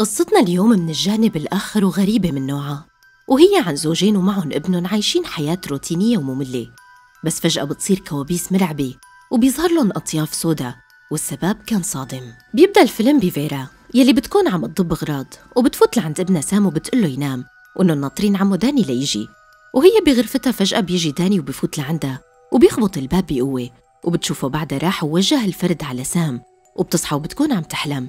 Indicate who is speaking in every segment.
Speaker 1: قصتنا اليوم من الجانب الآخر وغريبة من نوعها، وهي عن زوجين ومعهم ابنهم عايشين حياة روتينية ومملة، بس فجأة بتصير كوابيس مرعبة وبيظهر لهم أطياف سودا، والسبب كان صادم. بيبدأ الفيلم بفيرا يلي بتكون عم تضب أغراض، وبتفوت لعند ابنها سام وبتقله ينام وإنه ناطرين عمو داني ليجي. وهي بغرفتها فجأة بيجي داني وبفوت لعندها وبيخبط الباب بقوة، وبتشوفه بعدها راح ووجه الفرد على سام، وبتصحى وبتكون عم تحلم،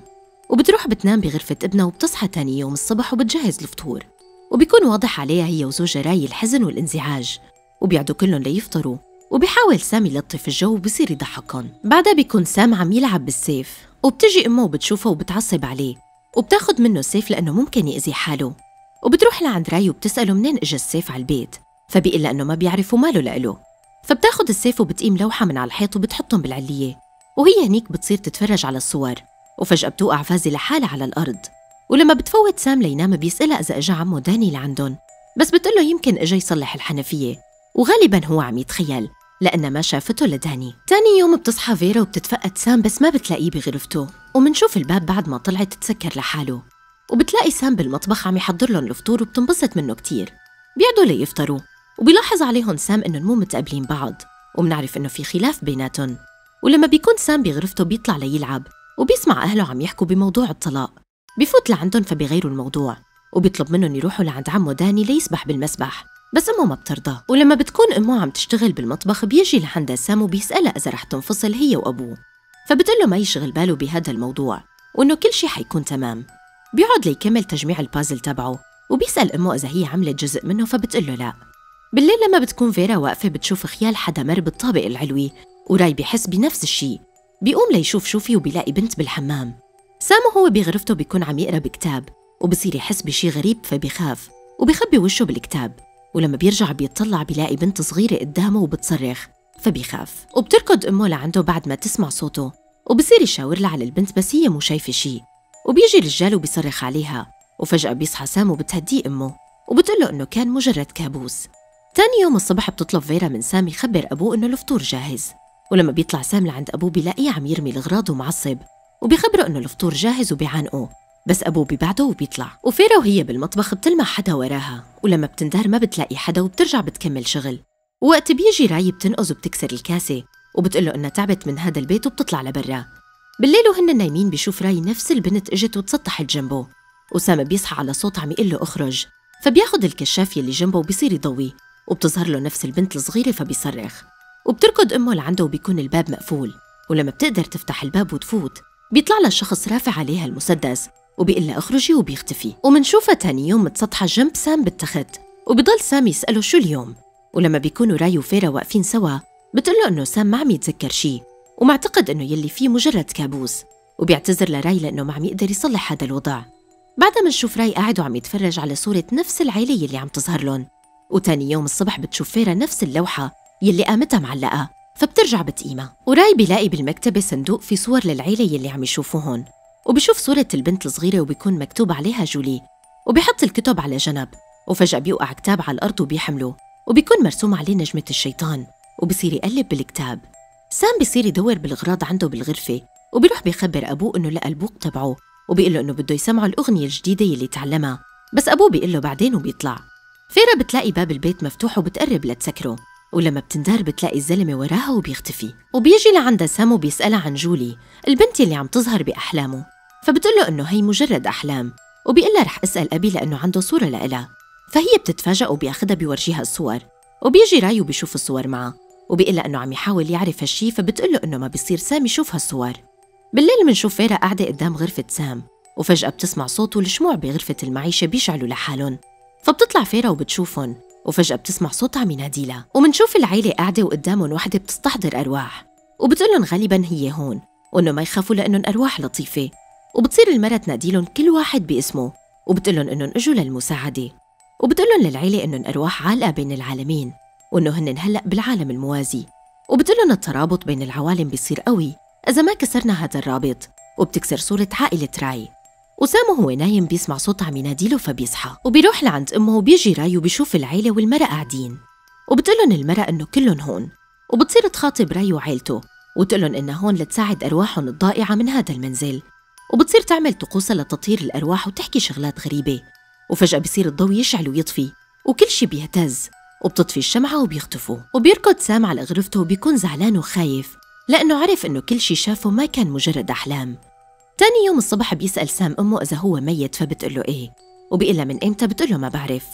Speaker 1: وبتروح بتنام بغرفة ابنها، وبتصحى تاني يوم الصبح وبتجهز الفطور، وبيكون واضح عليها هي وزوجها راي الحزن والانزعاج، وبيقعدوا كلهم ليفطروا، وبيحاول سام يلطف الجو وبصير يضحكهم. بعدها بيكون سام عم يلعب بالسيف، وبتجي امه وبتشوفه وبتعصب عليه وبتاخد منه السيف لانه ممكن يأذي حاله، وبتروح لعند راي وبتسأله منين اجى السيف على البيت، فبيقول انه ما بيعرف وماله لإله. فبتاخد السيف وبتقيم لوحة من على الحيط وبتحطهم بالعلية، وهي هنيك بتصير تتفرج على الصور، وفجأة بتوقع فازة لحالها على الأرض. ولما بتفوت سام لينام بيسألها إذا إجا عمو داني لعندهم، بس بتقله يمكن إجا يصلح الحنفية، وغالباً هو عم يتخيل لأنها ما شافته لداني. تاني يوم بتصحى فيرا وبتتفقد سام بس ما بتلاقيه بغرفته، ومنشوف الباب بعد ما طلعت تسكر لحاله، وبتلاقي سام بالمطبخ عم يحضر لهم الفطور وبتنبسط منه كتير. بيقعدوا ليفطروا، وبيلاحظ عليهم سام إنهم مو متقابلين بعض، ومنعرف إنه في خلاف بيناتهم. ولما بيكون سام بغرفته بيطلع ليلعب، وبيسمع أهله عم يحكوا بموضوع الطلاق، بفوت لعندهم فبيغيروا الموضوع، وبيطلب منهم يروحوا لعند عمو داني ليسبح بالمسبح، بس أمه ما بترضى. ولما بتكون أمه عم تشتغل بالمطبخ بيجي لعندها سام وبيسألها إذا رح تنفصل هي وأبوه، فبتقله ما يشغل باله بهذا الموضوع وإنه كل شي حيكون تمام. بيقعد ليكمل تجميع البازل تبعه، وبيسأل أمه إذا هي عملت جزء منه فبتقله لا. بالليل لما بتكون فيرا واقفة بتشوف خيال حدا مر بالطابق العلوي، وراي بيحس بنفس الشي، بيقوم ليشوف شوفي وبيلاقي بنت بالحمام. سام وهو بغرفته بيكون عم يقرا بكتاب، وبصير يحس بشي غريب فبيخاف وبيخبي وشه بالكتاب، ولما بيرجع بيطلع بيلاقي بنت صغيرة قدامه وبتصرخ فبيخاف، وبتركض أمه لعنده بعد ما تسمع صوته، وبصير يشاور لها على البنت بس هي مو شايفة شي، وبيجي رجال وبيصرخ عليها، وفجأة بيصحى سام وبتهديه أمه وبتقله إنه كان مجرد كابوس. تاني يوم الصبح بتطلب فيرا من سام يخبر أبوه إنه الفطور جاهز، ولما بيطلع سام لعند أبوه بيلاقيه عم يرمي الأغراض ومعصب، وبيخبره إنه الفطور جاهز وبيعانقه، بس أبوه بيبعده وبيطلع. وفيرا وهي بالمطبخ بتلمح حدا وراها، ولما بتندار ما بتلاقي حدا وبترجع بتكمل شغل. وقت بيجي راي بتنقز وبتكسر الكاسة وبتقله إنها تعبت من هذا البيت وبتطلع لبرا. بالليل وهن نايمين بيشوف راي نفس البنت اجت وتسطحت جنبه، وسام بيصحى على صوت عم يقله اخرج، فبياخد الكشاف يلي جنبه وبيصير يضوي، وبتظهر له نفس البنت الصغيرة فبيصرخ، وبتركض أمه لعنده وبيكون الباب مقفول، ولما بتقدر تفتح الباب وتفوت بيطلع لها شخص رافع عليها المسدس وبيقول لها اخرجي وبيختفي. ومنشوفها تاني يوم متسطحة جنب سام بالتخت، وبضل سام يسأله شو اليوم، ولما بيكونوا راي وفيرا واقفين سوا بتقول له إنه سام ما عم يتذكر شي ومعتقد إنه يلي فيه مجرد كابوس، وبيعتذر لراي لأنه ما عم يقدر يصلح هذا الوضع. بعدها منشوف راي قاعد وعم يتفرج على صورة نفس العيلة يلي عم تظهر لهم، وتاني يوم الصبح بتشوف فيرا نفس اللوحة يلي قامتها معلقة فبترجع بتقيمها. وراي بيلاقي بالمكتبة صندوق في صور للعيلة يلي عم يشوفوهن، وبشوف صورة البنت الصغيرة وبيكون مكتوب عليها جولي، وبيحط الكتب على جنب، وفجأة بيوقع كتاب على الأرض وبيحمله وبيكون مرسوم عليه نجمة الشيطان، وبصير يقلب بالكتاب. سام بصير يدور بالغراض عنده بالغرفة، وبيروح بيخبر أبوه إنه لقى البوق تبعه، وبيقول له إنه بده يسمعه الأغنية الجديدة يلي تعلمها، بس أبوه بيقول له بعدين وبيطلع. فيرا بتلاقي باب البيت مفتوح وبتقرب لتسكره، ولما بتندار بتلاقي الزلمة وراها وبيختفي. وبيجي لعندها سام وبيسألها عن جولي البنت اللي عم تظهر بأحلامه، فبتقله إنه هي مجرد أحلام، وبيقلها رح أسأل أبي لأنه عنده صورة لإلها، فهي بتتفاجأ وبياخدها بيورجيها الصور، وبيجي راي وبيشوف الصور معها، وبيقلها إنه عم يحاول يعرف هالشي، فبتقله إنه ما بيصير سام يشوف هالصور. بالليل منشوف فيرا قاعدة قدام غرفة سام، وفجأة بتسمع صوت والشموع بغرفة المعيشة بيشعلوا لحالهم، فبتطلع فيرا وبتشوفهم، وفجأة بتسمع صوت عم يناديلها. ومنشوف العيلة قاعدة وقدامهم وحدة بتستحضر أرواح، وبتقلهم غالباً هي هون، وإنه ما يخافوا لأنهم أرواح لطيفة، وبتصير المرة تناديلهم كل واحد باسمه، وبتقلهم إنهم إجوا للمساعدة، وبتقلهم للعيلة إنهم أرواح عالقة بين العالمين، وإنه هن هلأ بالعالم الموازي، وبتقلهم الترابط بين العوالم بيصير قوي إذا ما كسرنا هذا الرابط، وبتكسر صورة عائلة راي. وسام وهو نايم بيسمع صوت عم يناديله فبيصحى، وبيروح لعند أمه، وبيجي راي وبيشوف العيلة والمرأة قاعدين، وبتقلن المرأة إنه كلهم هون، وبتصير تخاطب راي وعيلته وتقلن إنها هون لتساعد أرواحهم الضائعة من هذا المنزل. وبتصير تعمل طقوسها لتطهير الأرواح وتحكي شغلات غريبة. وفجأة بصير الضوء يشعل ويطفي وكل شي بيهتز، وبتطفي الشمعة وبيختفوا. وبيركض سام على غرفته وبيكون زعلان وخايف لأنه عرف إنه كل شي شافه ما كان مجرد أحلام. تاني يوم الصبح بيسأل سام أمه إذا هو ميت، فبتقله إيه، وبيقلها من إمتى، بتقله ما بعرف.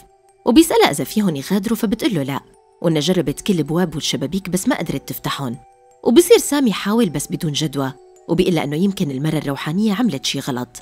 Speaker 1: وبيسألها إذا فيهن يغادروا، فبتقله لا، وإنها جربت كل البواب والشبابيك بس ما قدرت تفتحهم. وبصير سام يحاول بس بدون جدوى، وبيقلها إنه يمكن المرة الروحانية عملت شي غلط.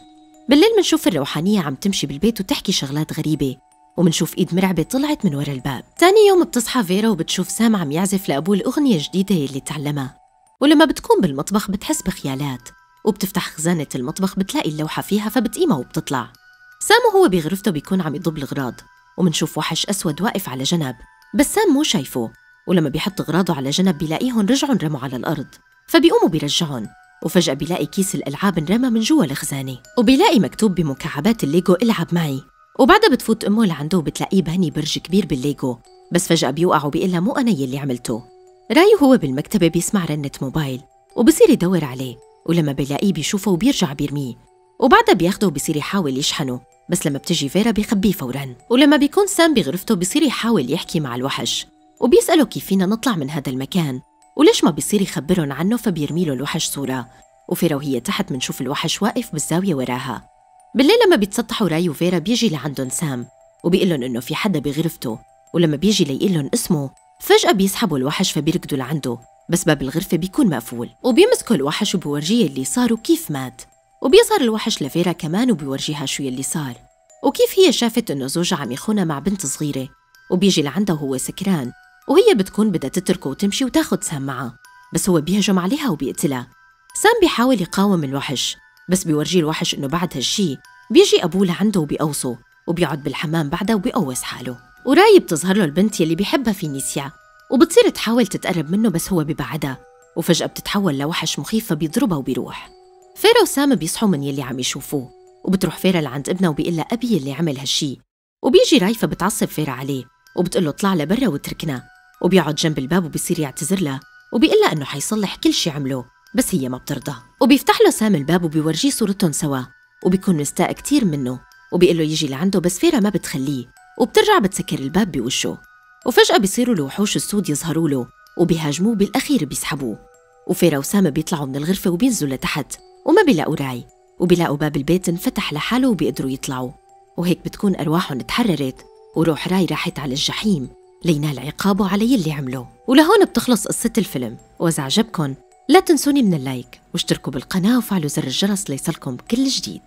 Speaker 1: بالليل منشوف الروحانية عم تمشي بالبيت وتحكي شغلات غريبة، ومنشوف إيد مرعبة طلعت من ورا الباب. تاني يوم بتصحى فيرا وبتشوف سام عم يعزف لأبوه الأغنية الجديدة اللي تعلمها. ولما بتكون بالمطبخ بتحس بخيالات، وبتفتح خزانة المطبخ بتلاقي اللوحة فيها، فبتقيمها وبتطلع. سام وهو بغرفته بيكون عم يضب الغراض، ومنشوف وحش أسود واقف على جنب بس سام مو شايفه. ولما بيحط غراضه على جنب بيلاقيهم رجعوا انرموا على الأرض، فبيقوموا بيرجعهم. وفجأة بيلاقي كيس الألعاب انرمى من جوا الخزانة، وبيلاقي مكتوب بمكعبات الليجو العب معي. وبعدها بتفوت أمه لعنده وبتلاقيه بهني برج كبير بالليجو، بس فجأة بيوقع وبيقلها مو أنا يلي عملته. راي وهو بالمكتبة بيسمع رنة موبايل وبصير يدور عليه، ولما بيلاقيه بيشوفه وبيرجع بيرميه. وبعدها بياخده وبصير يحاول يشحنه، بس لما بتجي فيرا بيخبيه فوراً. ولما بيكون سام بغرفته بصير يحاول يحكي مع الوحش وبيسأله كيف فينا نطلع من هذا المكان وليش ما بيصير يخبرهم عنه، فبيرمي له الوحش صورة. وفيرا وهي تحت منشوف الوحش واقف بالزاوية وراها. بالليل لما بيتسطحوا راي وفيرا بيجي لعندهم سام وبيقلن إنه في حدا بغرفته، ولما بيجي ليقلن اسمه فجأة بيسحبوا الوحش فبيركضوا لعنده، بس باب الغرفة بيكون مقفول. وبيمسكوا الوحش وبيورجيه اللي صار وكيف مات. وبيظهر الوحش لفيرا كمان وبيورجيها شو يلي صار وكيف هي شافت إنه زوجها عم يخونها مع بنت صغيرة. وبيجي لعندها وهو سكران، وهي بتكون بدها تتركه وتمشي وتاخد سام معها، بس هو بيهجم عليها وبيقتلها. سام بيحاول يقاوم الوحش، بس بيورجيه الوحش إنه بعد هالشي بيجي أبوه لعنده وبيقوصه، وبيقعد بالحمام بعدها وبيقوص حاله. وراي بتظهر له البنت يلي بيحبها فينيسيا، وبتصير تحاول تتقرب منه بس هو ببعدها، وفجأة بتتحول لوحش مخيف فبيضربها وبيروح. فيرا وسام بيصحوا من يلي عم يشوفوه، وبتروح فيرا لعند ابنها وبيقلها أبي يلي عمل هالشي. وبيجي راي فبتعصب فيرا عليه وبتقله اطلع لبرا واتركنا، وبيقعد جنب الباب وبيصير يعتذر لها وبيقلها إنه حيصلح كل شي عمله، بس هي ما بترضى. وبيفتح له سام الباب وبيورجيه صورتهم سوا، وبيكون مستاء كتير منه وبيقله يجي لعنده، بس فيرا ما بتخليه وبترجع بتسكر الباب بوشه. وفجأة بيصيروا الوحوش السود يظهروا له وبيهاجموه، بالأخير بيسحبوه. وفيرا وسام بيطلعوا من الغرفة وبينزلوا لتحت وما بيلاقوا راي، وبيلاقوا باب البيت انفتح لحاله وبيقدروا يطلعوا. وهيك بتكون أرواحهم تحررت وروح راي راحت على الجحيم لينال عقابه على يلي عمله. ولهون بتخلص قصة الفيلم. وإذا عجبكن لا تنسوني من ال like واشتركوا بالقناة وفعلوا زر الجرس ليصلكم كل جديد.